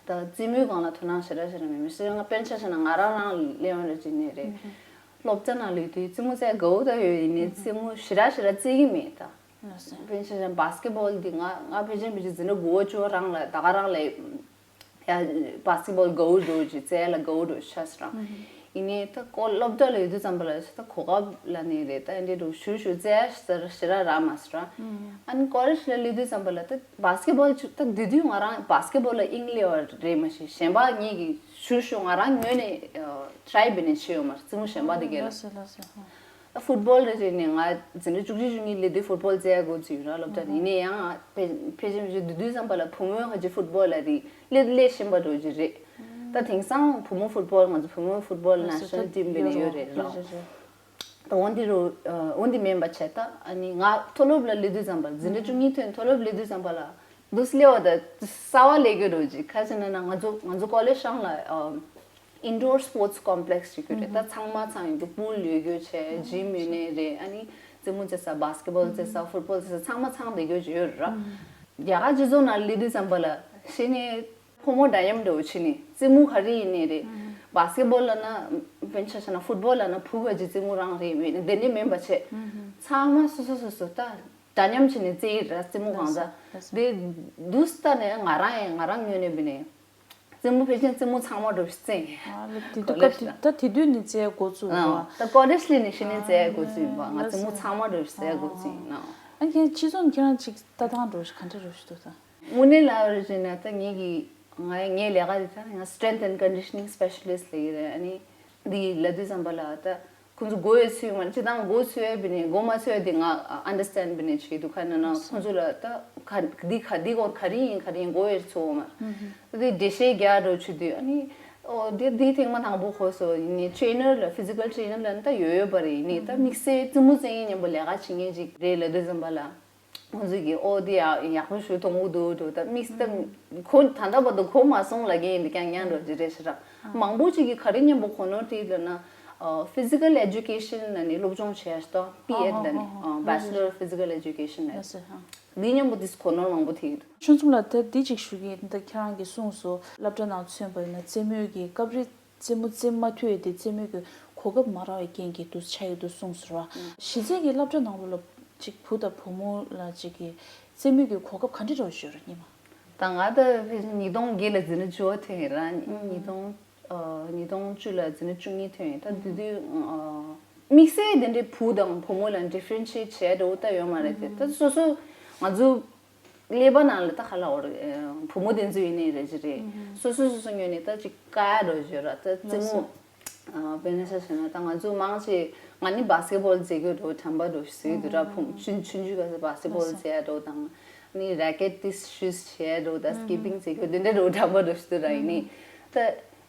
ད་རྩེད་མོའི་སྒང་ལ་དོ་སྣང་ཞེ་དྲག་ཞེ་དྲག་མེད་མི་སྲིད། ང་དཔེར་ན་ཆ་བཞག་ན་ང་རང་རང་ལ་ལེའོན་རེ་བྱེད་ནས་རེད། སློབ་གྲྭ་ནང་ལོས་དུས་རྩེད་མོ་རྩེ་དགའ་བོ་ད་ཡོད་ཡིན་ནའི་རྩེད་མོ་ཞེ་དྲག་ཞེ་དྲག་རྩེ་གི་མེད་ད། དཔེར་ན་ཆ་བཞག་ན་བཱ་སི་ཀེ་བོལ་འདི་ང་ང་ཕལ་ཆེར་ཕལ་ཆེར་འཛིན་གྲྭ་དགུ་པ་བཅུ་པ་རང་ལ་ད་ག་རང་ལ་ཡ་བཱ་སི་ཀེ་བོལ་དགའ་བོ་འགྲོ་ཅིག་རྩེ་ལ་དགའ་བོ་འགྲོ་ཤ་སི་རང་། ཡིན་ནའི་ད་ཀོ་སློབ་གྲྭ་ལ་ཡོད་དུས་ཙམ་པ་ལ་ད་གོ་སྐབས་ལ་ནི་རེད། ད་འདི་འགྲོ་ཞུ་ཞུ་རྩེ་ཞེ་དྲག་རག་མ་སི་ར། ཨ་ནི་ཀོ་ལེཇ་ལ་སླེབས་དུས་ཙམ་པ་ལ་ད་བཱ་སི་ཀེ་བོལ་ཆུ་ད་དེ་དུས་ང་རང་བཱ་སི་ཀེ་བོལ་ལ་དབྱིངས་སླེབས་པ་རེད་མ་གཞི་གཞན་པ་ངེད་ཀྱི་ཞུ་ཞུ་ང་རང་ངོས་ནས་ཊ་རའི་བྱས་ནས་བྱས་ཡོད་མ་རེད། རྩེད་མོ་གཞན་པ་དེ་གས་ལ། ལགས་སོ་ལགས་སོ། ཧོ། ད་ཕུཊ་བོལ་རེད་ཅེས་ནས་ང་འཛིན་གྲྭ་བཅུ་གཅིག་བཅུ་གཉིས་སླེབས་དུས་ཕུཊ་བོལ་རྩེ་ཡ་འགོ་བཙུགས་ཡོད་ར་སློབ་གྲྭ་ནས། ཡིན་ནའི་ཡང་ཕལ་ཕལ་ཆེར་ཕལ་ཆེར་དུས་དུས་ཙམ་པ་ལ་བུ་མོའི་ཧ་ཅི་ཕུཊ་བོལ་ལ་དེ་སླེབས་སླེབས་བཞིན་པ་འགྲོ་གི་རེད། ད་དེང་སང་བུ་མོ་ཕུཊ་བོལ་ང་ཚོ་བུ་མོའི་ཕུཊ་བོལ་ནེ་ཤ་ནལ་ཊིམ་བྱས་ནས་ཡོད་རེད་ལགས། ད་འོན་ཏེ་རུ་འོན་ཏེ་མིན་པ་བྱས་ད་ཨ་ནི་ང་མཐོ་སློབ་ལ་སླེབས་དུས་ཙམ་པ་ལ་འཛིན་གྲྭ་བཅུ་གཉིས་ཐོན་མཐོ་སློབ་སླེབས་དུས་ཙམ་པ་ལ་འདུག་སེ་སླེབས་པ་ད་གསར་པ་སླེབས་ཀྱི་འགྲོ་གི། ག་རེ་ཟེར་ན་ང་ཚོ་ང་ཚོ་ཀོ་ལེཇ་སྒང་ལ་ཨ། Indoor Sports Complex ཞིག་ཡོད་རེད། ད་ཚང་མ་ཚང་ཡོད་རྒྱུ། པུལ་ཡོད་རྒྱུ་བྱས། ཇིམ་ཡོད་ནའི་རེད། ཨ་ནི་རྩེད་མོ་རྩེ་ས་བཱ་སི་ཀེ་བོལ་རྩེ་ས་ཕུཊ་བོལ་རྩེ་ས་ཚང་མ་ཚང་བསྡད་རྒྱུ་ཅིག་ཡོད་རེད་ར། རྒྱ་གར་སྤྱི་ཚོགས་ནང་སླེབས་དུས་ཙམ་པ་ལ་གཞི་ནས་ཕོ་མོ་འདྲ་མཉམ་འདྲ་བོ་བྱས་ནས་རྩེད་མོ་ག་རེ་ཡིན་ནའི་རེད། བཱ་སི་ཀེ་བོལ་ལབ་ན་དཔེར་ན་ཆ་བཞག་ན་ཕུཊ་བོལ་ལབ་ན་བུ་ག་ཅིག་རྩེད་མོ་རང་རེད་མེད་དེ་འདྲ་མིན་པ་བྱས། ཚང་མ་སོ་སོ་སོ་སོ་ད། འདྲ་མཉམ་བྱས་ནས་རྩེ་ཡི་ར་རྩེད་མོ་གང་ཟག་དེ་འདུག་སེ་ལྟ་ནས་ང་རང་ཡང་ང་རང་ངོས་ནས་བྱས་ནས་རྩེད་མོ་ཕལ་ཆེར་རྩེད་མོ་ཚང་མ་འགྲོ་ཞིག་རྩེ་ཡིན། ཨ་ལ་དེ་དུས་ཀོ་ལེཇ་སྐབས་དེ་ལ། ད་དེ་དུས་ནས་རྩེ་འགོ་བཙུགས་པ། ཨ་ད་ཀོ་ལེཇ་སླེབས་ནས་གཞི་ནས་རྩེ་འགོ་བཙུགས་ཡིན་པ། ང་རྩེད་མོ་ཚང་མ་འགྲོ་ཞིག་རྩེ་འགོ་བཙུགས་ཡིན་ནོ། ཨ་ཁྱེད་སྤྱི་ཚོགས་ནས་ཁྱེད་རང་ཅིག་ལྟ་སྟངས་འགྲོ་ཞིག་ག་འདྲ་འགྲོ་ཞིག་འདུག་ད། དངོས་གནས་ལབ་རེད་ཟེར་ན་ད་ངེད་ཀྱི་ང་ངའི་ལས་ཀ་དེ་ད་ང་Strength and Conditioning Specialist ལབ་ཀྱི་རེད། ཨ་ནི་འདི་ལབ་དུས་ཙམ་པ་ལ་ད། ཁོང་ཚོ་མགོ་ཡོད་ཚོད་མ་སྤྱི་བཏང་མགོ་ཚོས་བྱས་ནས་མགོ་མ་ཚོས་དེ་ང་ཨན་ཌར་སི་ཊེན་ཌ་བྱས་ནས་བྱེད་འདུག་ག་ན་ན་ཁོང་ཚོ་ལ་ད་ག་འདི་ག་འདི་སྐོར་ག་རེ་ཡིན་ག་རེ་ཡིན་མགོ་ཡོད་ཚོད་མ་རེད། དེ་འགྲེལ་བཤད་རྒྱག་འགྲོ་བྱེད་དུས་ཨ་ནི་ཨོ་དེ་དེ་ཐེངས་མ་དང་པོ་གོ་སོང་། ཡིན་ནའི་ཊེ་ནར་ལ་ཕི་ཛི་ཀལ་ཊེ་ནར་ལ་ནི་ད་ཡོད་ཡོད་པ་རེད། ཡིན་ནའི་ད་དམིགས་བསལ་རྩེད་མོ་རྩེ་མཁན་མཉམ་པོ་ལས་ཀ་བྱེད་མཁན་ཅིག་རེད་ལབ་དུས་ཙམ་པ་ལ། ཁོང་ཚོས་ཀྱིས་ཨོ་དེ་ཡག་ཡག་པོ་ཞིག་མཐོང་གི་འདུག་འགྲོ། ད་དམིགས་བསལ་ཁོ་ད་ལྟ་བར་དུ་གོ་མ་སོང་ལབ་ཀྱི་ཡིན། འདི་ཀྱང་ཉན་འགྲོ་ཅི་རེད་ཤི་ར། མང་པོ་ཅིག་གིས་ག་རེ་མཉམ་པོ་གོ་ནོར་དེ་ལབ་ན། ཨ། physical education ལབ་ནས་སློབ་སྦྱོང་བྱེད་ཡ་ཞིག་དང་། པི་ཨེད་ལབ་ནས། ཨ། Bachelor of Physical Education ལབ། འདི་མཉམ་པོ་དེ་གོ་ནོར་མང་པོ་ཐེབས་ཀྱི་འདུག་ཆུང་ཆུང་ལ་ད་འདི་ཅིག་ཞུ་གི་ཡིན། ད་ཁྱེད་རང་གིས་གསུངས་སོང་། སློབ་གྲྭ་ནང་ཚུད་པ་ཡིན་ན་རྩེད་མོའི་གི་སྐབས་རེ་རྩེད་མོ་རྩེ་མ་ཐུབ་ཡས་དེ་རྩེད་མོའི་གི་གོ་སྐབས་མ་རག་པའི་རྐྱེན་གྱིས་འདུག་ཆགས་ཡོད་འདུག་གསུངས་སོང་ར། གཞི་རྩའི་གི་སློབ་གྲྭ་ནང་ལོགས་ལ་ཅིག་བུ་དང་བུ་མོ་ལ་ཅིག་གི་རྩེད་མོའི་གི་གོ་སྐབས་ག་འདྲ་འདྲ་བོ་ཞིག་ཡོད་ར་སྙེ་མ། ད་ང་ད་ཕལ་ཆེར་ཉིས་སྟོང་བརྒྱད་ལ་འཛིན་གྲྭ་བཅུ་པ་ཐོན་ཡིན་ར། ཉིས་སྟོང་། ཨ། ཉིས་སྟོང་བཅུ་ལ་འཛིན་གྲྭ་བཅུ་གཉིས་ཐོན་ཡིན། ད་དེ་དུས། ཨ། དམིགས་བསལ་དེ་འདྲའི་བུ་དང་བུ་མོ་ལ་differentiate བྱས་འགྲོ་ད་ཡོད་མ་རེད་དེ། ད་སོ་སོ་ང་ཚོ་ཀླད་པ་ནང་ལ་ད་ག་ལབ་དགོས་རེད། ཨ། བུ་མོ་དེ་ཚོ་ཡིན་ནའི་རེད་ཅི་རེད། སོ་སོ་སོ་སོ་ངོས་ནས་ད་ཅིག་དཀའ་འགྲོ་བཞིན་ར། ད་རྩེད་མོ། ཨ། དཔེར་ན་ཆ་བཞག་ན་ད་ང་ཚོ་མང་ཆེ་ང་ནི་basketball རྩེ་གི་འགྲོ། དྲན་པ་འགྲོ་ཟེར་གི་འདུག་ར། བུ་མོ་ཆུང་ཆུང་ཆུང་སྐབས་སུ་basketball རྩེ་ཡ་འགྲོ་དང་། ནི་racket དེ་use བྱེད་འགྲོ་དང་skipping བྱེད་རྒྱུ་དེ་འདྲ་འགྲོ་དྲན་པ་འགྲོ་ཞིག་ཏུ་ར་ཡིན་ནི། ད་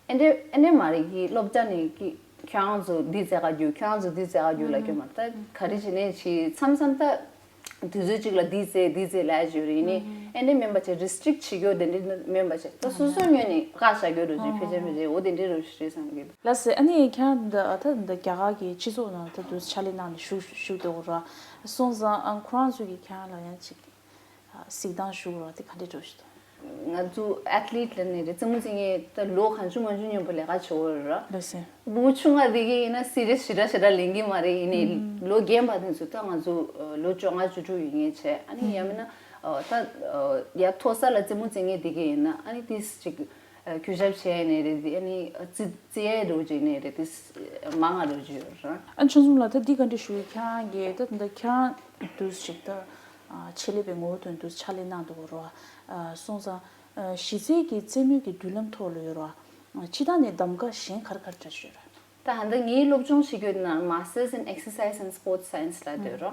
ཨེ་འདྲ་ཨེ་འདྲ་མ་རེད་གི། སློབ་གྲྭ་ནས་གི་ཁྱོད་རང་ཚོ་འདི་རྩེ་ག་རྒྱུ། ཁྱོད་རང་ཚོ་འདི་རྩེ་ག་རྒྱུ་ལབ་རྒྱུ་མ་རེད། ད་ག་རེ་བྱེད་ནས་བྱེད། མཚམས་མཚམས་ད་དུས་ཚོད་གཅིག་ལ་འདི་རྩེ་འདི་རྩེ་ལབ་རྒྱུ་རེད་ནི། ཨེ་འདྲ་མིན་པ་བྱས་restrict བྱེད་རྒྱུ་དེ་འདྲ་མིན་པ་བྱས། ད་སོ་སོ་ངོས་ནས་བཀའ་བཞག་རྒྱུ་རུ་ཅིག་ཕལ་ཆེར་མི་རེད། འོ་དེ་འདྲ་རུ་ཞིག་རེད་བསམ་གི། ལགས་སེ། ཨ་ནི་ཁྱེད་རང་འདི་ད་འདི་རྒྱ་གར་གྱི་སྤྱི་ཚོགས་ནང་ད་དུ་ཕྱག་ལས་གནང་ནས་བཞུགས་བཞུགས་འདུག་ར། སོང་ཙང་ཨ་ཁོ་རང་ཚོ་གིས་ཁྱེད་རང་ལ་ཡང་ཅིག་གཟིགས་སྟངས་ཞུ་རོགས་དེ་ག་འདྲ་འགྲོ་བཞིན་འདུག་ང་ཚོ་athlete ལབ་ནས་རེད། རྩེད་མོ་རྩེ་མཁན་ད་ལོ་གང་བྱུང་མང་བྱུང་མཉམ་པོ་ལས་ཀ་བྱེད་འོ་ར། ལགས་སེ། བུ་ཆུང་ང་དེ་གས་ཡིན་ན་serious ཞེ་དྲག་ཞེ་དྲག་ལེན་གི་མ་རེད། ཡིན་ནའི་ལོ་རྒན་པ་དེ་ཚོ་ད་ང་ཚོ་ལོ་བཅོ་ལྔ་བཅུ་དྲུག་ཡོད་མཁན་བྱས། ཨ་ནི་ཡང་མིན་ན་ད་ཡ་མཐོ་ས་ལ་རྩེད་མོ་རྩེ་མཁན་དེ་གས་ཡིན་ན་ཨ་ནི་དེ་ཅིག་གུས་ཞབས་བྱས་ནས་རེད། དེ་ཨ་ནི་རྩེ་རྩེ་ཡས་འགྲོ་བྱས་ནས་རེད། དེ་མང་ང་འགྲོ་བྱས་ཡོད་ར། ཨ་ཆུང་ཆུང་ལ་ད་འདི་ག་འདྲ་ཞུ་ཡི། ཁྱེད་རང་གིས་ད་ད་ཁྱེད་རང་དུས་ཞིག་ད་ཆེད་ལས་པའི་ངོ་བོ་དོན་དུ་ཕྱག་ལས་གནང་འདུག་ར། སོང་ཙང་། ཨ། གཞི་རྩའི་གི་རྩེད་མོའི་གི་མདུན་ལམ་ཐོག་ལ་ཡོད་ར། ཨ། སྤྱིར་བཏང་ནས་གདམ་ག་གཞན་ག་རེ་ག་རེ་འདྲ་ཞིག་ཡོད་ར། ད་ཧ་ད་ངའི་སློབ་སྦྱོང་བྱེད་རྒྱུ་ནང་Masters in Exercise and Sports Science ལབ་དེ་ར།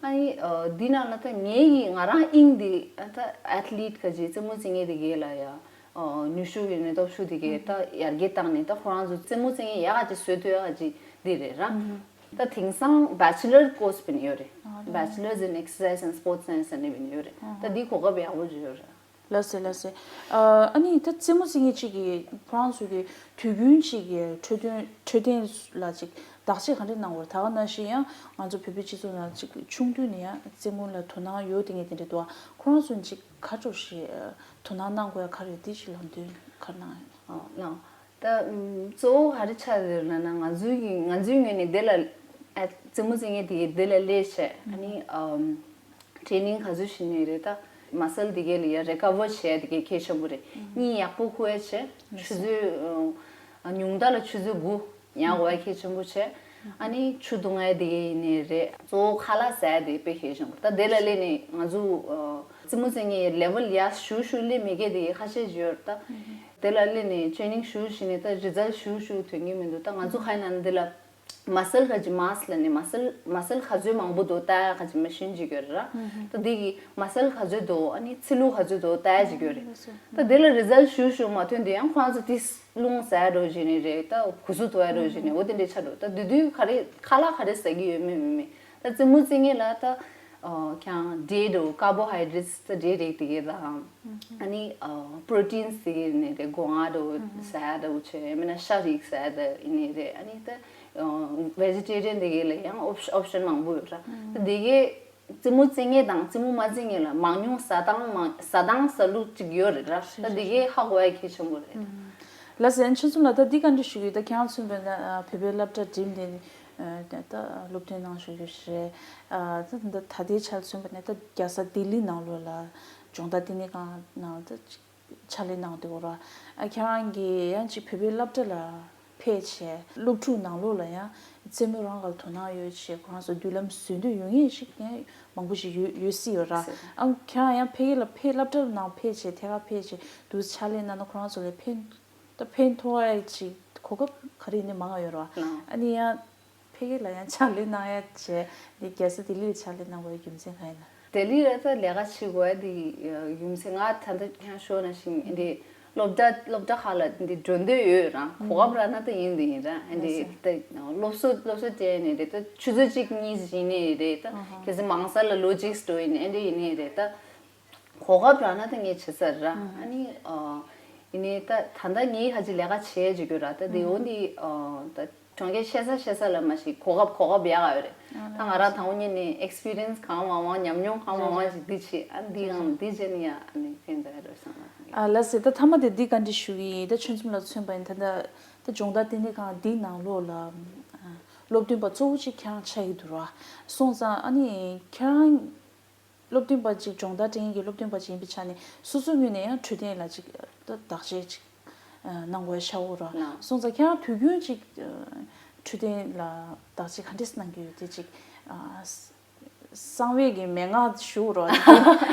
ཨ་ནི། ཨ། འདི་ནང་ལ་ད་ངའི་གི་ང་རང་དབྱིངས་འདི་ད་athlete ག་ཅིག་རྩེད་མོ་རྩེ་མཁན་དེ་གས་ལ་ཡ། ཨ། ནུས་ཤུགས་ཡོད་ནས་སྟོབས་ཤུགས་དེ་གས་ད་ཡར་རྒྱས་བཏང་ནས་ད་ཁོ་རང་ཚོ་རྩེད་མོ་རྩེ་མཁན་ཡག་ག་ཅིག་བཟོ་ཐུབ་ཡག་ག་ཅིག་འདི་རེད་ར། ད་དེང་སང་bachelor course བྱས་ནས་ཡོད་རེད། Bachelors in Exercise and Sports Science ལབ་ནས་བྱས་ནས་ཡོད་རེད། ད་འདི་གོ་སྐབས་ཡག་པོ་ཅིག་ཡོད་རེད། ལགས་སེ། ལགས་སེ། ཨ། ཨ་ནི་ད་རྩེད་མོ་རྩེ་མཁན་གཅིག་གིས་ཁོ་རང་ཚོ་གི་དུས་རྒྱུན་གཅིག་གི་འཕྲོད་བསྟེན་འཕྲོད་བསྟེན་ལ་ཅིག་བདག་གཅེས་ག་འདྲ་གནང་བར། ད་ག་ནང་བཞིན་ཡང་ང་ཚོ་བོད་པའི་སྤྱི་ཚོགས་ནང་ཅིག་ཆུང་དུས་ནས་ཡང་རྩེད་མོ་ལ་དོ་སྣང་ཡོད་དེ་ངས་དེ་འདྲ་འདུག་ཁོ་རང་ཚོ་ཅིག་ག་འདྲ་ཞིག་དོ་སྣང་གནང་དགོས་ཡ་ག་རེ་ཡོད། དེ་ཅིག་ལམ་སྟོན་ག་རེ་གནང་ཡོད། ཨ། ལགས། ད་ཨམ། གཙོ་བོ་ག་རེ་ཆགས་ཡོད་ལབ་ན་ང་ཚོའི་གི་ང་ཚོའི་ངོས་ནས་དེ་ལ། ཨ། རྩེད་མོ་རྩེ་མཁན་དེ་གས་དེ་ལ་སླེབས་བྱས། ཨ་ནི། ཨམ། training ག་ཚོད་བྱེད་ནི་རེད། ད་muscle དེ་གས་ལ་ཡ་recover བྱས་དེ་གས་གལ་ཆེན་པོ་རེད། གཉིད་ཡག་པོ་ཁུག་ཡ་བྱས། ཆུ་ཚོད། ཨ། ཉུང་མཐའ་ལ་ཆུ་ཚོད་དགུ་ཉལ་དགོས་ཡ་གལ་ཆེན་པོ་བྱས། ཨ་ནི་ཆུ་བཏུང་ཡ་དེ་གས་ཡིན་ནི་རེད། གཙོ་བོ་ཁ་ལག་ཟ་ཡ་དེ་དཔེ་གལ་ཆེན་པོ་རེད། ད་དེ་ལ་སླེབས་ནས་ང་ཚོ། ཨ། རྩེད་མོ་རྩེ་མཁན་level ཡར་ཞུ་ཞུ་སླེབས་མེད་མཁན་དེ་གས་ཁ་ཤས་ཅིག་ཡོད་རེད། ད་དེ་ལ་སླེབས་ནས་training ཞུ་བྱས་ནས་ད་result ཞུ་ཞུ་ཐོན་གྱི་མི་འདུག་ད་ང་ཚོ་ཁ་ཡིན་ན་འདི་ལ་muscle ག་ཅིག mass ལབ་ནས་muscle muscle ག་ཚོད་མང་པོ་འདུག་ལྟ་ཡ་ག་ཅིག machine ཅིག་ཡོད་རེད་ར། ད་འདི་གི་muscle ག་ཚོད་འདུག་ཨ་ནི་ཚིལ་ལུ་ག་ཚོད་འདུག་ལྟ་ཡ་ཅིག་ཡོད་རེད། ད་དེ་ལ་result ཞུ་ཞུ་མ་ཐོན་དུས་ཡང་ཁོ་རང་ཚོ་དེ་རླུང་ཟ་ཡ་འདྲ་བྱས་ནས་རེད། ད་གུ་སུ་དོ་ཡ་འདྲ་བྱས་ནས་འོ་དེ་འདྲས་ཆགས་འགྲོ། ད་དེ་དུས་ག་རེ་ཁ་ལག་ག་རེ་ཟ་གི་ཡོད་མེད་མེད་མེད། ད་རྩེད་མོ་རྩེ་མཁན་ལ་ད། ཨ། ཀྱང་འབྲས་འདྲ་བོ་carbohydrates ད་འབྲས་རིགས་དེ་གས་དང་། ཨ་ནི། ཨ། proteins དེ་གས་ནས་རེད། སྒོ་ང་འདྲ་བོ་ཟ་ཡ་འདྲ་བོ་བྱས། མིན་ན་ཤ་རིགས་ཟ་ཡ་ད་ཡིན་ནི་རེད། ཨ་ནི་ད། ཨ། vegetarian དེ་གས་ལ་ཡང་option option མང་པོ་ཡོད་ར། ད་དེ་གས་རྩེད་མོ་རྩེ་མཁན་དང་རྩེད་མོ་མ་རྩེ་མཁན་ལ་མང་ཉུང་ཟ་སྟངས་མང་ཟ་སྟངས་ཟ་ལུགས་ཅིག་ཡོད་རེད་ར། ད་དེ་གས་ཧ་གོ་ཡ་གལ་ཆེན་པོ་རེད། ལགས་སེ། ཆུང་ཆུང་ལ་ད་འདི་ག་འདྲ་ཞུ་གི་ཡོད། ད་ཁྱེད་རང་མཚོན་པ་ན་བོད་པའི་སློབ་གྲྭ་འགྲིམས་ཏེ། ཨ། ད་སློབ་ཐོན་གནང་བཞུགས་ཡོད་ཞེས། ཨ། ད་ད་ད་ལྟའི་ཆར་མཚོན་པ་ན་ད་རྒྱལ་ས་ལྡི་ལི་ནང་ལོགས་ལ་སྦྱོང་བརྡར་བསྟི་གནས་ཁང་ནང་ད་ཕྱག་ལས་གནང་འདུག་ར། ཨ། ཁྱེད་རང་གིས་ཡང་ཅིག་བོད་པའི་སློབ་གྲྭ་ལ་ཕེབས་བྱས་སློབ་ཕྲུག་ནང་ལོགས་ལ་ཡང་རྩེད་མོ་རང་ག་ལ་དོ་སྣང་ཡོད་བྱས་ཁོ་རང་ཚོ་མདུན་ལམ་བཟོ་འདོད་ཡོད་མཁན་ཞིག་ཡང་མང་པོ་ཞིག་ཡོད་ཡོད་སྲིད་ཡོད་ར། ཨ། ཁྱེད་རང་ཡང་ཕ་གི་ལ་ཕེབས་སློབ་གྲྭ་ནང་ཕེབས་བྱས་ཐད་ཀར་ཕེབས་བྱས་འདུག་ཕྱག་ལས་གནང་ན་ཁོ་རང་ཚོ་ལ་ཕན། ད་ཕན་ཐོགས་ཡ་ཅིག་གོ་སྐབས་ག་རེ་ནི་མང་ང་ཡོད་རེད་བ། ཨ་ནི་ཡང་ཕ་གི་ལ་ཡང་ཕྱག་ལས་གནང་ཡ་བྱས་འདི་རྒྱལ་ས་ལྡི་ལི་ལ་ཕྱག་ལས་གནང་བའི་རྒྱུ་མཚན་ག་ཡིན་ན། ལྡི་ལི་ལ་ད་ལས་ཀ་བྱེད་དགོས་ཡ་དེ་རྒྱུ་མཚན་ང་ད་ལྟ་ཁྱེད་ཤོད་ན་ཞིང་འདི་ སློབ་གྲྭ་སློབ་གྲྭ་ཁག་ལ་འདི་འགྲོ་འདོད་ཡོད་རང་གོ་སྐབས་རག་ན་ད་ཡིན་འདི་ཡིན་ར། ཨ་འདི་ད་སློབ་གསོ་སློབ་གསོ་སྤྲད་ནས་རེད། ད་ཆུ་ཚོད་གཅིག་གཉིས་ཡིན་ནས་རེད། ད་གལ་སྲིད་མང་ས་ལ་ལོ་གཅིག་འགྲོ་ཡིན་ནས་ཨ་འདི་ཡིན་ནས་རེད། ད་གོ་སྐབས་རག་ན་ད་ངས་བྱེད་ས་ར། ཨ་ནི་ཡིན་ནས་ད་ད་ལྟ་ངས་ཧ་ཅི་ལས་ཀ་བྱས་བྱེད་རྒྱུ་ར། ད་འདི་འོ་འདི་ད། གྲོང་ཁྱེར་ཤེས་ས་ཤེས་ས་ལ་མ་ཞིག་གོ་སྐབས་གོ་སྐབས་ཡག་ཡོད་རེད། ད་ང་རང་དང་པོ་ཉིད་ནས་ཨེགས་པི་རི་ཡན་སི་གང་མང་མང་ཉམས་མྱོང་གང་མང་མང་ཞིག་འདི་བྱེད། ཨ་འདི་ཡང་འདི་བྱེད་ནི་ཡ་ཨ་ནི་ཕན་ཐོགས་ཡ་རེད་བསམ་ན། ཨ་ལགས་སེ། ད་མཐའ་མ་དེ་འདི་བཀའ་འདྲི་ཞུ་གི་ཡིན། ད་ཆོས་འཛོམས་ལ་མཚོན་པ་ཡིན་ད་ད་ད་སྦྱོང་བརྡར་ལྟེ་གནས་ཁང་འདིའི་ནང་ལོགས་ལ་སློབ་སྟོན་པ་གཙོ་བོ་གཅིག་ཁྱེད་རང་ཆགས་ཀྱི་འདུག་ར། སོང་ཙང་ཨ་ནི་ཁྱེད་རང་སློབ་སྟོན་པ་ཅིག་སྦྱོང་བརྡར་སྤྲད་མཁན་གྱི་སློབ་སྟོན་པ་ཅིག་ཡིན་པའི་ཆ་ནས་སོ་སོའི་ངོས་ནས་ཡང་འཕྲོད་བསྟེན་ལ་ཅིག་ད་བདག་གཅེས་ཅིག་གནང་དགོས་ཤ་འོ་ར། སོང་ཙང་ཁྱེད་རང་དུས་རྒྱུན་ཅིག་འཕྲོད་བསྟེན་ལ་བདག་གཅེས་ག་འདྲས་གནང་གི་ཡོད་དེ་ཅིག་གསང་བའི་གི་མན་ངག་ཞུ་རོགས་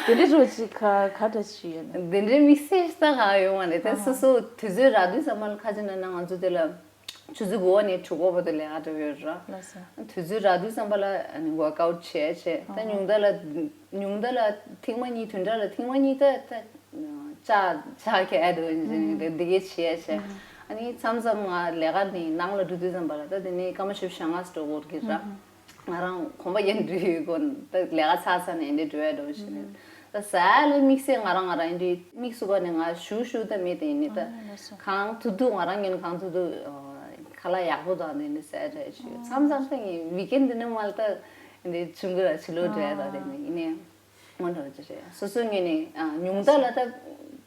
དེ་འདྲས་རོ་ཅིག་ག་ག་འདྲ་ཞིག་ཡོད་ན། དེ་འདྲའི་དམིགས་བསལ་ཞིག་ད་ག་ཡོད་མ་རེད། ད་སོ་སོ་དུས་ཚོད་རག་དུས་ཙམ་པ་ལ་ཁ་ཅིག་ན་ན་ང་ཚོ་དེ་ལ། ཆུ་ཚོད་དགུ་པ་ནས་དྲུག་པ་བར་དུ་ལས་ཀ་འགྲོ་ཡོད་ར། ལགས་སོ། དུས་ཚོད་རག་དུས་ཙམ་པ་ལ་ཨ་ནི་ཝོག་ཨའུཊ་བྱས་བྱས། ད་ཉུང་མཐའ་ལ་ཉུང་མཐའ་ལ་ཐེངས་མ་གཉིས་བདུན་ཕྲག་ལ་ཐེངས་མ་གཉིས་ད་ད་ལྕག་ལྕག་གས་ཨེ་འདུག་ཨིན་ཇི་ནི་འདི་གས་བྱས་བྱས། ཨ་ནི་མཚམས་མཚམས་ང་ལས་ཀ་ནས་ནང་ལ་འགྲོ་དུས་ཙམ་པ་ལ་ད་དེ་ནས་སྐར་མ་བཞི་བཅུ་ཞེ་ལྔ་ཙམ་འགྲོ་དགོས་ཀྱི་ར། ང་རང་གོམ་པ་ཡར་འགྲོ་ཡི་གོ་ད་ལས་ཀ་ཚར་ཚར་ནས་འདི་འགྲོ་ཡ་འགྲོ་བཞིན། ད་ཟ་ཡ་ལ་དམིགས་བསལ་ང་རང་ང་རང་འདི་དམིགས་སུ་བཀར་ནས་ང་ཞུ་ཞུ་ད་མེད་དེ་ཡིན་ནི་ད། ཨ་ལགས་སོ། གང་ཐུབ་ཐུབ་ང་རང་ངོས་ནས་གང་ཐུབ་ཐུབ་ཁ་ལག་ཡག་པོ་དང་འདི་འདྲ་ཟ་ཡ་འདྲ་ཞུ། མཚམས་མཚམས་ད་ངས་ཝིག་ཨེན་འདི་ནས་མ་ལ་ད་འདི་ཆུང་གི་ལ་ཕྱི་ལོགས་འགྲོ་ཡ་ད་དེ་ནི་ཡིན་ནའི་མ་འགྲོ་རྒྱུ་རེད། སོ་སོའི་ངོས་ནས་ཉུང་མཐའ་ལ་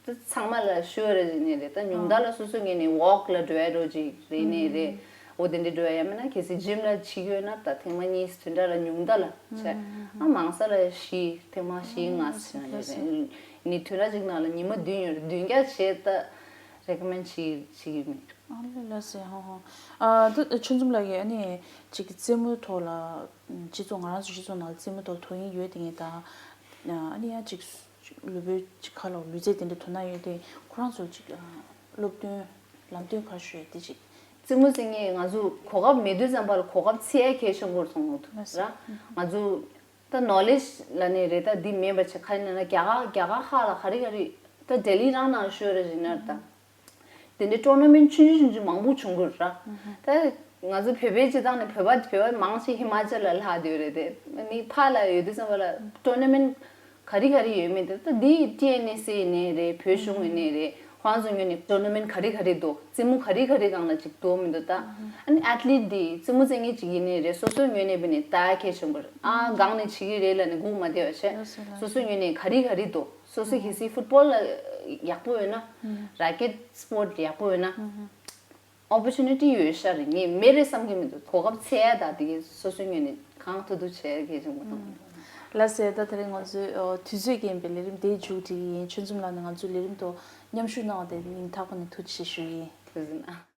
ད་ཚང་མ་ལ་ཞུ་བ་རེད་ནི་རེད། ད་ཉུང་མཐའ་ལ་སོ་སོའི་ངོས་ནས་ཝོག་ལ་འགྲོ་ཡ་འགྲོ་ཅིག་རེད་ནི་རེད། འོ་དེ་འདྲ་འགྲོ་ཡ་ཡ་མིན་ན་གལ་སྲིད་ཇིམ་ལ་ཕྱིན་ཡོད་ན་ད་ཐེངས་མ་གཉིས་བདུན་ཕྲག་ལ་ཉུང་མཐའ་ལ་བྱས། ཨ་མང་ས་ལ་བཞི་ཐེངས་མ་བཞི་ལྔ་ཟེར་ན་རེད། ནི་བདུན་ཕྲག་གཅིག་ནང་ལ་ཉི་མ་བདུན་ཡོད་རེད། བདུན་བརྒྱ་བྱས་ད་རེ་ཀོ་མེན་བྱེད་བྱེད་ཀྱི་མེད། ཨ་ལེ་ལ་སེ་ཧོ་ཧོ། ཨ་ད་ཆོས་འཛོམས་ལགས་ཀྱིས་ཨ་ནི་ཅིག་རྩེད་མོའི་ཐོག་ལ་སྤྱི་ཚོགས་ང་རང་ཚོ་སྤྱི་ཚོགས་ནང་ལ་རྩེད་མོའི་ཐོག་དོ་དབྱིངས་ཡོད་དེ་ངས་ད་ཨ་ནི་ཡང་ཅིག་ལུས་པོའི་ཅིག་ཁ་ལོ་ལུས་རྩལ་དེ་འདྲ་དོ་སྣང་ཡོད་དེ་ཁོ་རང་ཚོ་ཅིག་སློབ་སྟོན་ལམ་སྟོན་ག་ཞུ་ཡས་དེ་ཅིག་རྩེད་མོ་རྩེ་མཁན་ང་ཚོ་གོ་སྐབས་མེད་དུས་ཙམ་པ་ལ་གོ་སྐབས་འཚོལ་ཡ་གལ་ཆེན་པོར་མཐོང་གི་འདུག་ར། ང་ཚོ་ད་ནོ་ལེཇ་ལ་ནི་རེད། ད་འདི་མེད་པ་བྱས་ཁ་ཡིན་ན་རྒྱ་གར་རྒྱ་གར་ཁག་ལ་ག་རེ་ག་རེ་ད་ལྡི་ལི་རང་ནང་ཤོད་རེ་ཡིན་ན་ད་དེ་འདྲའི་ཊོར་ན་མེན་ཊ་ཆུང་ཆུང་ཆུང་ཆུང་མང་པོ་བྱུང་གི་ར། ད་ང་ཚོ་བོད་པའི་སྤྱི་བཏང་ནས་བོད་པ་བོད་པ་མང་ཆེ་ཧི་མ་ཅལ་ལ་ལྷག་བསྡད་ཡོད་རེད་དེ། ནི་ཕར་ལ་ཡོད་དུས་ཙམ་པ་ལ་ཊོར་ན་མེན་ཊ་ག་རེ་ག་རེ་ཡོད་མེད་དེ། ད་འདི་ཊི་ཨེན་ཨེས་ཨེ་ཡིན་ནའི་རེད། བོད་གཞུང་ཡིན་ནའི་རེད། ཁོང་ཚོ་ངོས་ནས་ཊོར་ན་མེན་ཊ་ག་རེ་ག་རེ་འདུག་རྩེད་མོ་ག་རེ་ག་རེ་སྒང་ལ་ཅིག་འདུག་མི་འདུག་ད་ཨ་ནི་ཨེཐ་ལིཊ་འདི་རྩེད་མོ་རྩེ་མཁན་ཅིག་ཡིན་ནའི་རེད། སོ་སོའི་ངོས་ནས་བྱས་ནས་ལྟ་ཡ་གལ་ཆེན་པོ་རེད། ཨ་སྒང་ནས་བྱེད་ཀྱི་རེད་ལབ་ནས་སྒུག་མ་བསྡད་པ་བྱས། སོ་སོའི་ངོས་ནས་ག་རེ་ག་རེ་འདུག་སོ་སོ་གལ་སྲིད་ཕུཊ་བོལ་ལ་ཡག་པོ་ཡོད་ན། རེ་ཀེཊ་སི་པོརཊ་ཡག་པོ་ཡོད་ན། ཨོ་པོར་ཅུ་ནི་ཊི་ཡོད་ཤག་རེད། ངས་མེད་རེད་བསམ་གྱི་མི་འདུག་གོ་སྐབས་འཚོལ་ཡ་ད་དེ་གའི་སོ་སོའི་ངོས་ནས་གང་ཐུབ་ཐུབ་བྱེད་ཡ་གལ་ཆེན་པོ་མཐོང་། ལགས་སེ། ད་དེ་རིང་ང་ཚོའི་ཨོ་དུས་ཚོད་རྐྱེན་པས་ལས་རིམ་དེ་མཇུག་སྒྲིལ་གྱི་ཡིན། ཆོས་འཛོམས་ལགས་ནས་ང་ཚོའི་ལས་རིམ་དུ་མཉམ་ཞུགས་གནང་བ་དེ་སྙིང་ཐག་པ་ནས་ཐུགས་རྗེ་ཆེ་ཞུ་གི་ཡིན། ཐུགས་རྗེ་གནང་།